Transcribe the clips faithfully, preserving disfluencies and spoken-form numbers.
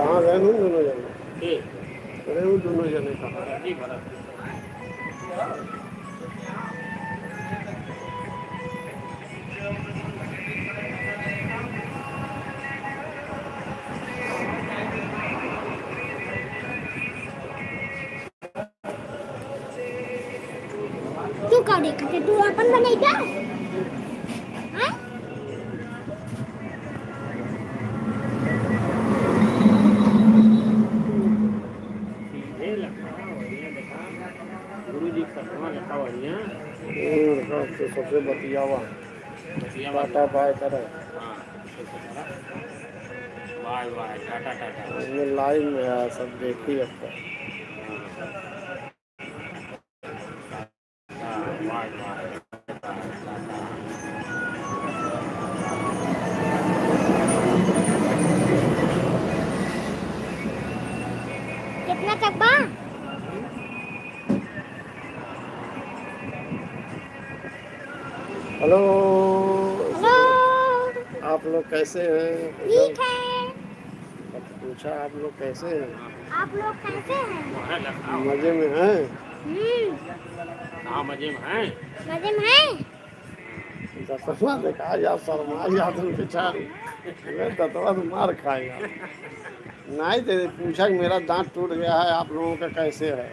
हाँ, रहनु दोनों जने। ठीक। अरे, वो दोनों जने कहाँ? ठीक है। तू का देखत है? तू अपन बनाई का? हाँ? सीधे लखा, बढ़िया देखा। गुरु जी के सपना लखा, बढ़िया। हम्म, हाँ, तो सबसे बतियावा। बतियावा। टाटा बाय करे। हाँ, सबसे बड़ा। बाय बाय, टाटा टाटा। ये लाइन में है, सब देखी अब तक। हाँ। कितना तक बा? हेलो। हेलो। आप लोग कैसे हैं? ठीक है। पूछा, आप लोग कैसे हैं? आप लोग कैसे हैं? मजे में हैं? हम्म। हाँ, मजे में हैं। मजे में हैं? दतवा देखा यार, शर्मा यार तुम बेचारी। अरे दतवा तो मार खाएगा। नहीं तो पूछा कि मेरा दांत टूट गया है, आप लोगों का कैसे है?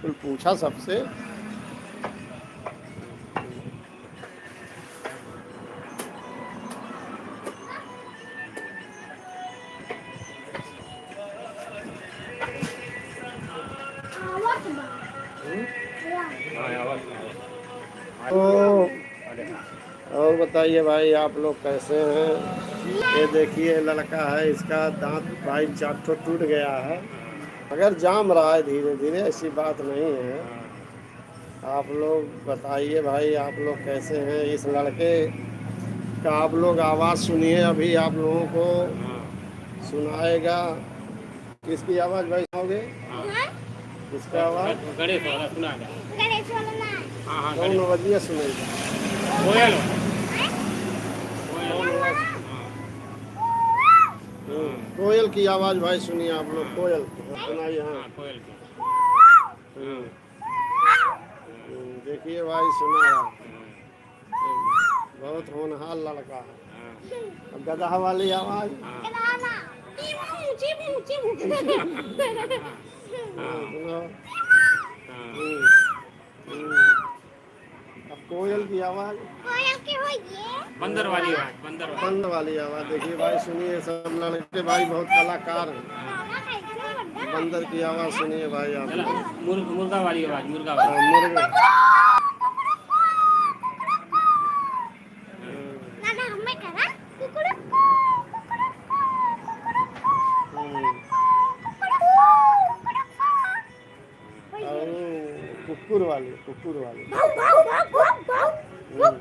कुल पूछा सबसे। तो और बताइए भाई, आप लोग कैसे हैं? ये देखिए, लड़का है, इसका दांत भाई चार ठो टूट गया है, मगर जाम रहा है धीरे धीरे, ऐसी बात नहीं है। आप लोग बताइए भाई, आप लोग कैसे हैं? इस लड़के का आप लोग आवाज़ सुनिए, अभी आप लोगों को हाँ। सुनाएगा। किसकी आवाज़ भाई सुनाओगे? हाँ। हाँ? किसका आवाज़? गणेश वाला सुना दे। गणेश वाला ना। हाँ, हाँ, कौन गणेश। आवाज़ ये सुनाएगा? कोयल। हाँ? कोयल। हाँ। हम्म, कोयल की आवाज़ भाई सुनिए आप लोग, हाँ। कोयल की। हाँ, सुनाइए, हाँ। हाँ, कोयल की। हम्म। हम्म, देखिए भाई, सुना रहा। बहुत होनहार लड़का है। हाँ। अब गदहा वाली आवाज़। हाँ। हाँ, सुनाओ। हाँ। हम्म, हम्म। अब कोयल की आवाज़। कोयल की होई ये। बंदर वाली आवाज़, बंदर वाली। बंदर वाली आवाज़। देखिए भाई, सुनिए, सब लड़के भाई बहुत कलाकार हैं। बंदर की आवाज़ सुनिए भाई आप। चलो, मुर्ग-, मुर्गा वाली आवाज़, मुर्गा वाली। हाँ, मुर्गा। नाना, हमें करा। कुकुड़ुक, कुकुड़ुक, कुकुड़ुक, हम्म। कुकुड़ुक, कुकुड़ुक। और कुकुर वाली, कुकुकुर वाली। भौं, भौं, भौं, भौं, भौं। हम्म।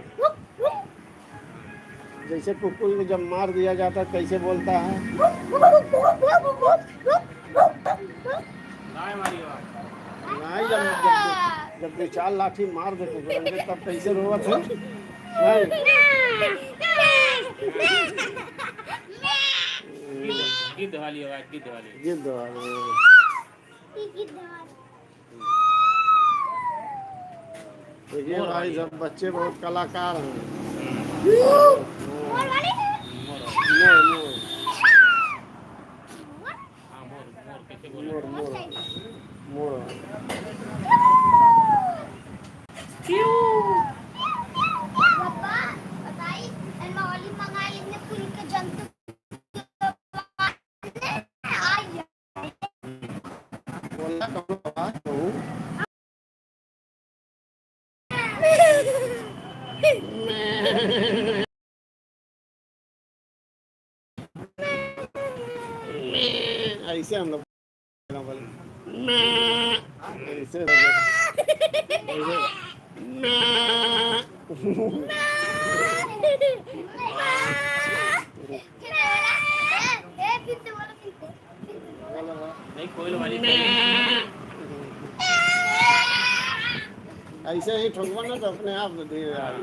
जैसे कुकुर को जब मार दिया जाता है, कैसे बोलता है? गाय वाली आवाज। नहीं, जब, जब, जब दो चार लाठी मार देते थे, तब कैसे रोवत है? नहीं। गिद्ध वाली आवाज, गिद्ध वाली। गिद्ध वाली। देखिए भाई, सब बच्चे बहुत कलाकार हैं। मोर वाली? मोर, मोर। हाँ, मोर, मोर, कैसे बोले? मोर, मोर। मोर। पापा, बताई, एमा वाली मंगाई, इतने कुल के जंतु। बोलना कौनो बात कहूँ। ऐसे हम लोग बोले। ऐसे, ऐसे। नहीं, कोयल वाली। ऐसे ही ठोकबा ना तो अपने आप धीरे आ रही।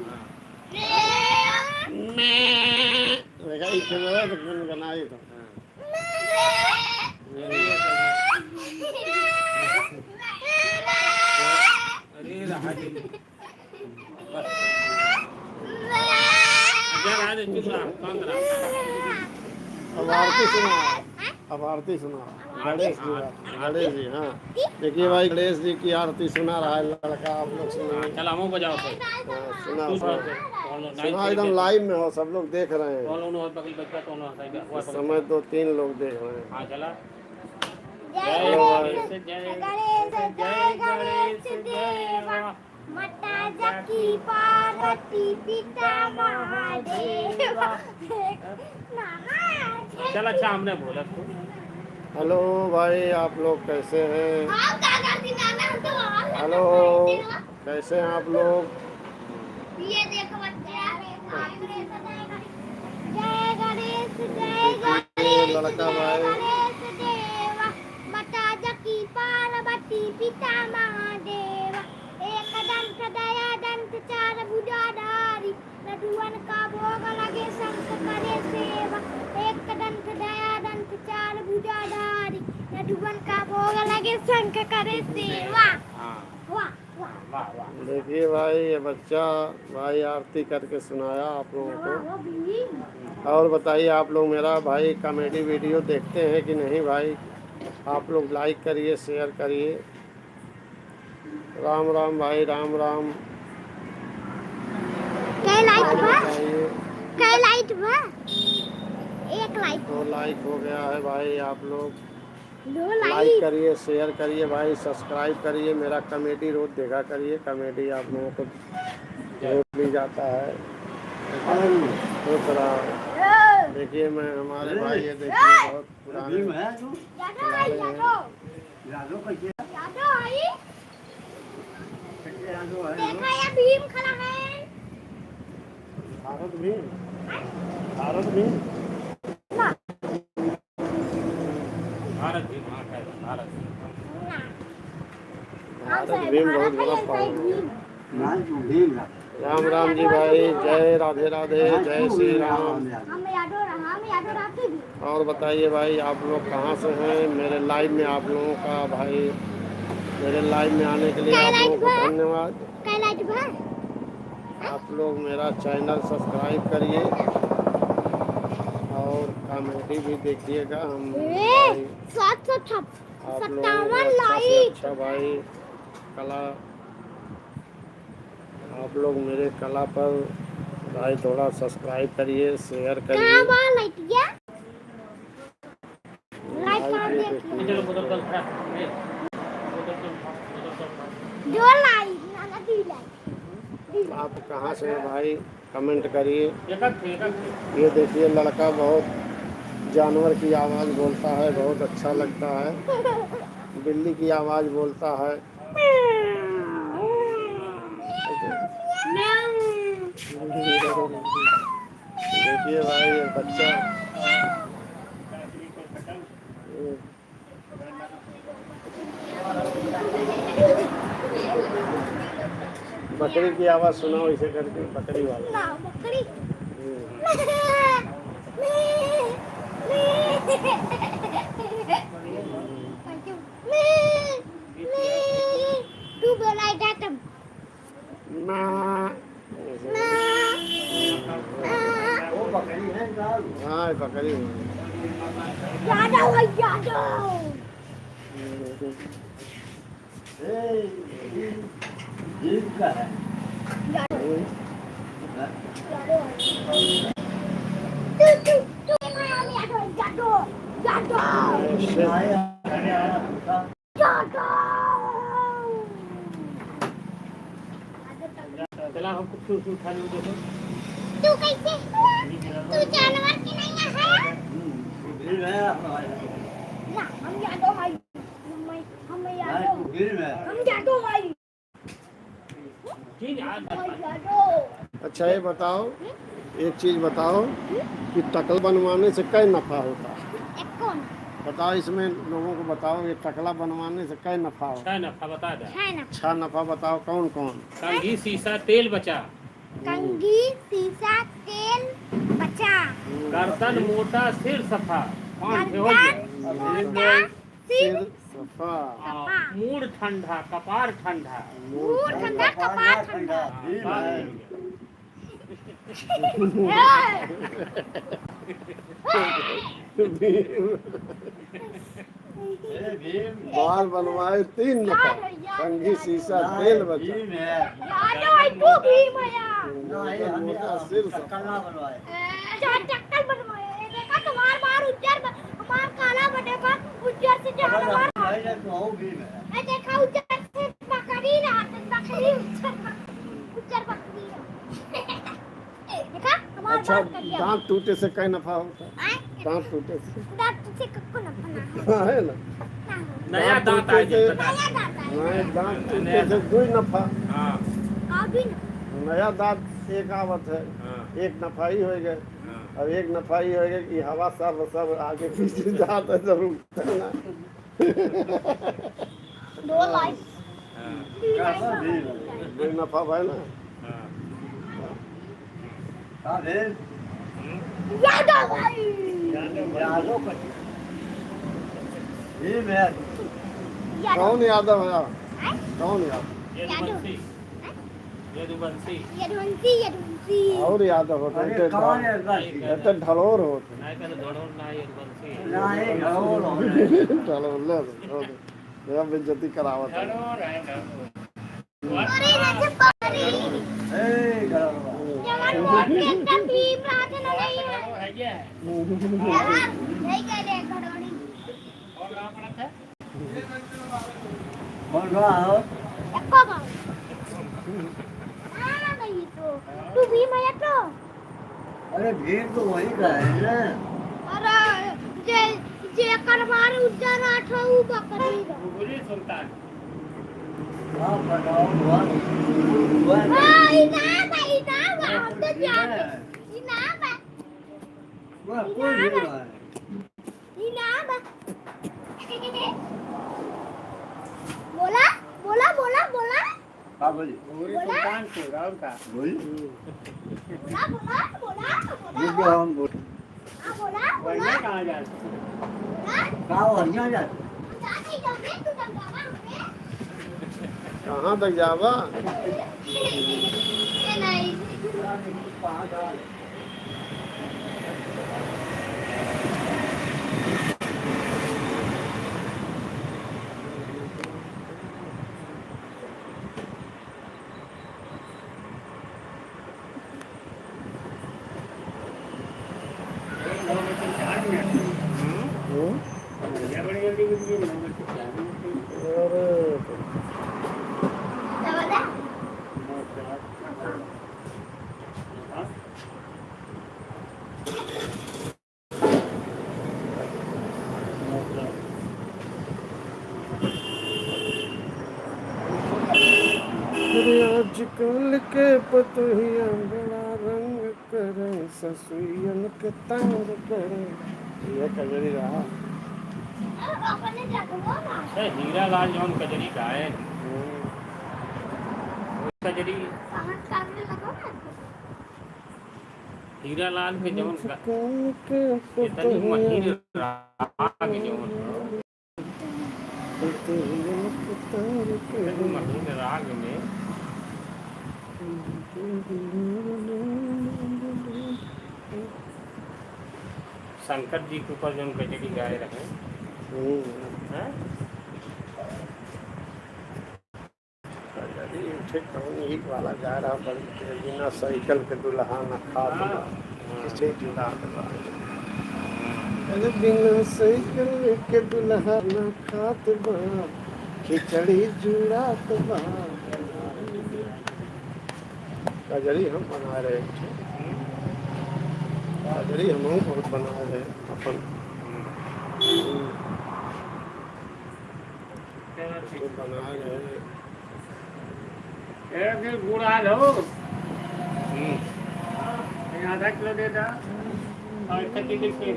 देखा, ई खेलवा तो गुनगुनाई तो। हाँ। आरती सुना। अब आरती सुना। गणेश जी, गणेश जी, हाँ। देखिए भाई, गणेश जी की आरती सुना रहा है लड़का, आप लोग सुनिए। हाँ, चल, हमहू बजाओ फिर। हाँ, सुना, तू सुना। सुना, सुना, एकदम live में हो, सब लोग देख रहे हैं। कौन लोग और बगल बैठा, कौन लोग हंसाई का? इस समय दो तीन लोग देख रहे हैं। हाँ, चला। जय गणेश, जय गणेश, जय गणेश देवा। माता जाकी पार्वती पिता महादेव। चल अच्छा, हमने बोला तू। हेलो भाई, आप लोग कैसे हैं? हेलो, कैसे हैं आप लोग? ये देखो बच्चा, जय गणेश, जय गणेश, लड़का भाई। गणेश देवा, माता जाकी पार्वती पिता महादेवा। एक दंत दया दंत चार भुजाधारी, नदुवन का भोग लगे शंख करे सेवा। एक दंत दया दंत चार भुजाधारी, नदुवन का भोग लगे शंख करे सेवा। हाँ। वाह, वाह। वाह, वाह। देखिए भाई, ये बच्चा भाई आरती करके सुनाया आप लोगों को। वाह, वाह, भीम। और बताइए, आप लोग मेरा भाई comedy video देखते हैं कि नहीं भाई? आप लोग like करिए, share करिए। राम राम भाई, राम राम। कै like बा? बताइए। कै like बा? एक like। दो like हो गया है भाई, आप लोग दो like। Like करिए, share करिए भाई, subscribe करिए, मेरा comedy रोज देखा करिए, comedy आप लोगों को रोज मिल जाता है। खुश रहा। देखिए, मैं, हमारे भाई, ये देखिए, बहुत पुराने यादव है, यादव। यादव कैसे? यादव आई। कैसे यादव है? देखा, ये भीम खड़ा है। भारत भीम? भारत भीम? ना। भारत भीम, हाँ, भारत भीम। ना। भारत भीम बहुत बड़ा पावन है। राम राम जी भाई, जय राधे राधे, जय श्री राम। हम यादव, हम यादव राधे जी। और बताइए भाई, आप लोग कहाँ से हैं? मेरे live में आप लोगों का भाई, मेरे live में आने के लिए आप लोगों को धन्यवाद। कै like बा? आप लोग मेरा channel subscribe करिए और comedy भी देखिएगा। हम ए, भाई सात सौ छप-, आप लोगों को सत्तावन अच्छा से like। अच्छा भाई कला, आप लोग मेरे कला पर भाई थोड़ा subscribe करिए, share करिए। कहाँ बा लइटिया? Like कर देखिए। दो like, ना, ना, दो like। आप कहाँ से हैं भाई? Comment करिए। ये देखिए, लड़का बहुत जानवर की आवाज़ बोलता है, बहुत अच्छा लगता है। बिल्ली की आवाज़ बोलता है। देखिए भाई, ये बच्चा, बकरी की आवाज़ सुनाओ, इसे करके बकरी वाला। ना, बकरी। हम्म। तू बोला जाता। ना। ना। ना। हाँ, बकरी है। यादव है, यादव। ए, ये, ये का है? यादव। यादव है। तू, तू, तू, यादव, यादव। आया, आया, आया। चला, हम कुछ, कुछ उठा लेंगे, देखो। तू कैसे? तू जानवर के नहीं है? हम्म, भीड़ है, अपना भाई। ना, हम यादव भाई। हम, हम यादव। भाई, तू भीड़ में। हम यादव भाई। अच्छा, ये बताओ, एक चीज बताओ कि टकला बनवाने से कै नफा होता है? बताओ, इसमें लोगों को बताओ, ये टकला बनवाने से कै नफा होता है? छह नफा बता दे। छह नफा। छह नफा बताओ, कौन कौन? कंघी, शीशा, तेल बचा। कंघी, शीशा, तेल बचा। गर्दन मोटा, सिर सफा। पाँच ठे हो गया। गर्दन मोटा, सिर सफा। हाँ, सफा। मूड़ ठंडा, कपार ठंडा। मूड़ ठंडा, कपार ठंडा। हाँ, बात बन गया। बार बनवाए तीन नफा, संगी शीशा तेल बचा। यार, ये तू भीम है यार। मोटा मोटा सिर सब। अच्छा, चक्कर बनवाए। ये देखा, तुम्हार बार उज्जर ब-, हमार काला बने बा, उज्जर से ज्यादा बार। ये देखा, उज्जर से बकरी ना, बकरी उज्जर बक-, उज्जर बकरी है। देखा, हमार अच्छा, बात कर दिया। दांत टूटे से कै नफा होता है? आय? दांत टूटे से। दांत टूटे से कक्को नफा ना हो। हाँ, है ना? ना हो। नया दांत टूटे आ जाए, से, नया दांत आ जाए। नहीं, दांत टूटे से दुई नफा। हाँ। का दुई नफा? नया दांत एक आवत है, हाँ। एक नफा ही होइगा। हाँ। अब एक नफा ही होइगा कि हवा सब, सब आगे पीछे जात है, सब रुकता है ना। दो लाइफ। हाँ। दो नफा भाई ना। हाँ। का भेल? हम्म? यादव भाई। यादव भाई। यादव भाई। ये मैं। यादव। कौन यादव है? हैं? कौन यादव? यादव। यदुवंशी। हैं? यदुवंशी। यदुवंशी, यदुवंशी। और यादव होते हैं, अरे, कौन यादव? इतना ढलोर होते हैं। नहीं, कहते ढलोर ना, यदुवंशी। नहीं, ढलोर होते हैं। ढलोर, ले, ले, ले। मेरा बेइज्जती करावत है। ढलोर है, ढलोर। अरे, रजब पकड़ी। ए, ढलोर। जवान वोट के एकदम भीम राज न नहीं है। जवान, नहीं कह रहे, घड़ोड़ी। कौन रहा हो? एको बार। हाँ, नहीं तो। तू भी मैं तो। अरे, भीड़ तो वही का है ना। अरे, जे, जे करवार उज्जर आठ हो, उ बकरी रहो। घुघरी सुल्तान। हाँ, बताओ, हुआ, हुआ। हाँ, इनाम है, इनाम है, हम तो जानते। इनाम है। वह कोई भी रहा है। ई ना बा। बोला, बोला, बोला, बोला। का बोली? बोला। सुल्तानपुर, और का? बोली। बोला, बोला, बोला, बोला। ये जो हम बोल- हाँ, बोला, बोला। कहाँ जा रहे? हाँ? का बढ़िया जा रहे? हम जा नहीं जाओगे, तू जब जावा हमसे। कहाँ तक जावा? ये नहीं। हम्म? अरे। अरे आजकल के पतोहिया बड़ा रंग करे, ससुइयन के तंग करे। ये कजरी रहा। ए, हीरा लाल जौन कजरी गाए। हम्म। कजरी। हीरा लाल के जौन गा-, इतनी महीन राग जौन, इतनी महीन राग में शंकर जी के ऊपर जौन कजरी गाए रहे। हम्म। हैं? अरे, एक ठे कौन गीत वाला जा रहा बन के, बिना साइकिल के दुल्हा ना खात बा, हाँ। खिचड़ी जुड़ात बा। अरे, बिना साइकिल के दुल्हा ना खात बा, खिचड़ी जुड़ात बा। कजरी हम बना रहे थे, कजरी हम बहुत बना रहे अपन। हम्म। तो बना रहे। ए, फिर गुड़ आ लो। हम्म। ये आधा किलो दे दा। और एक कट्टी के फिर।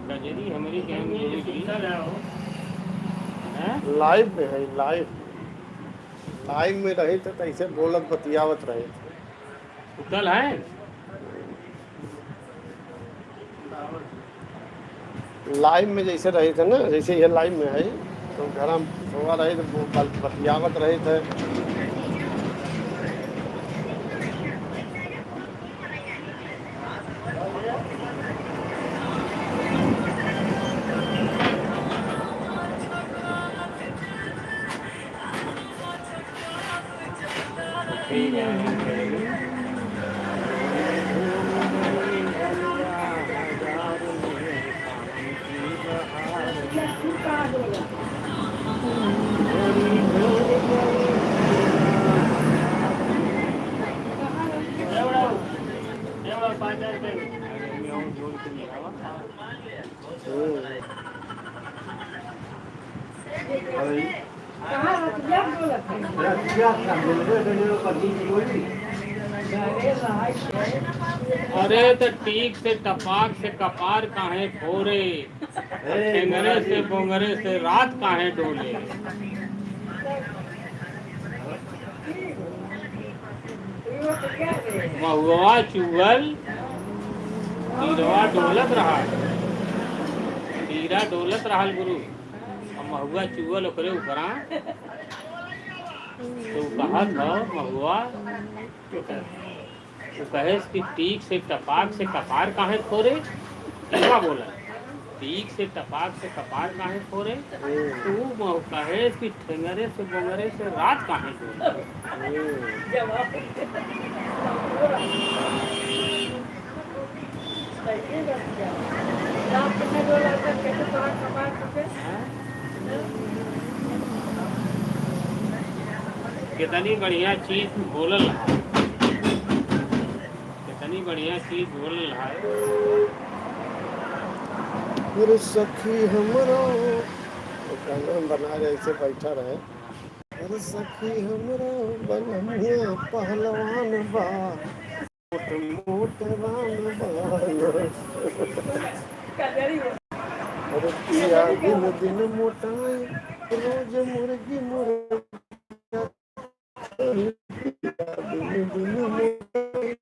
कजरी हमरी गैंग में होगी। हैं? Live में है, live। Live में रहे तो ऐसे बोलत बतियावत रहे। उतल है? लाइव में जैसे रहित है ना, जैसे ये लाइव में है, तो घर में सोवा रहित, वो बल-, बतियावत रहित है। अरे त टीक से टपाक से कपार काहे फोरे, टेंगरे से बोंगरे से रात काहे डोले। महुआ चुअल, तीरवा डोलत रहल, तीरा डोलत रहल गुरु। अब महुआ चुअल ओकरे ऊपरा, तो उ कहत ह महुआ, उ कहेस कि टीक से टपाक से कपार काहे फोरे? केवा बोला, टीक से टपाक से कपार काहे फोरे? हम्म। तू महुआ कहेस कि ठेंगरे से बोंगरे से रात काहे डोले? हम्म। जवाब। कितनी बढ़िया चीज बोलल है, कितनी बढ़िया चीज बोलल है। अरे सखी हमरो, वो गाना बना रहे, ऐसे बैठा रहे। अरे सखी हमरो बलमुआ पहलवान बा। मोट मोट राम बान। अरे पिया दिन दिन मोटाए, रोज मुर्गी मुर्गा। पिया दिन दिन मोटाए,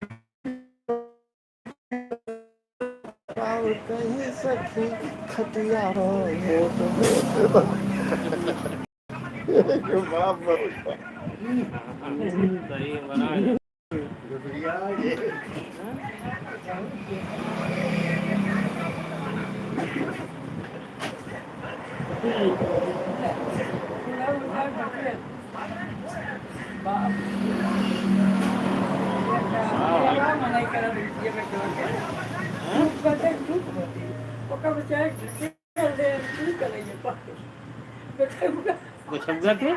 और कहीं सखी खटिया मोट मोट राम। बाप रे। सही है, बना है। गोछौगा के?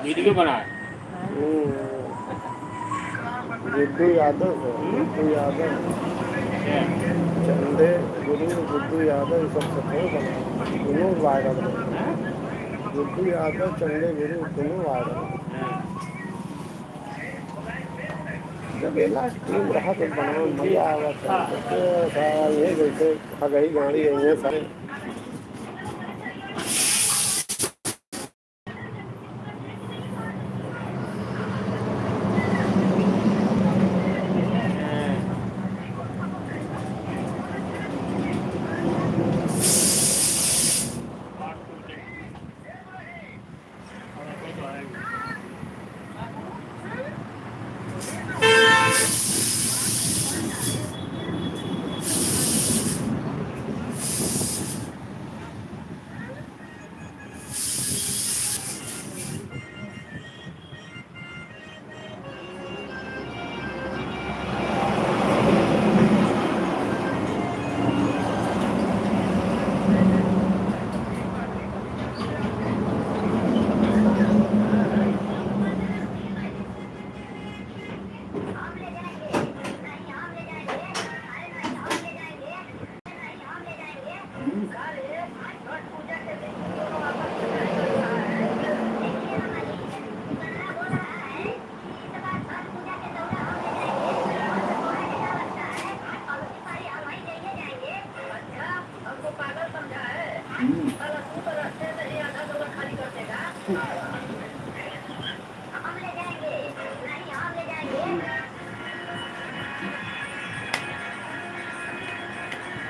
वीडियो बना। हम्म। गुड्डू यादव है, हम्म? गुड्डू यादव। क्या? चंदे गुरु, गुड्डू यादव, ये सब सफल बना। दोनों वायरल है। हाँ? गुड्डू यादव, चंदे गुरु, दोनों वायरल है। हाँ। जब ये लास्ट टीम रहा तो बनावे में मजा आवा था। हाँ। तो साला ये जैसे खगही गाड़ी है, ये सारे।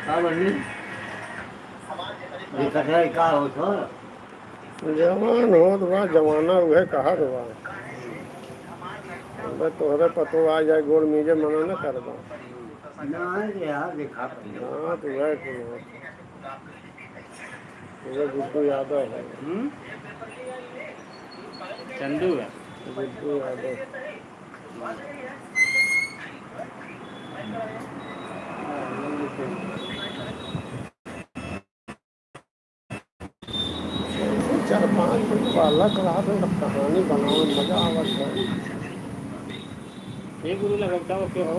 का बनी? ये कटहल का होत हो? जवान होत बा, जमाना उहे कहत बा। अबे तोहरे पतो आ जाए, गोड़ मीजे मना न करबा। ना, ये यार देखा था। हाँ, तो वह कुल हो। ये गुड्डू यादव है। हम्म? चंदू है। गुड्डू यादव। चार पांच गो बालक रहा तो कहानी बनावे में मजा आवत है। ये गुरु लगता हो क्यों?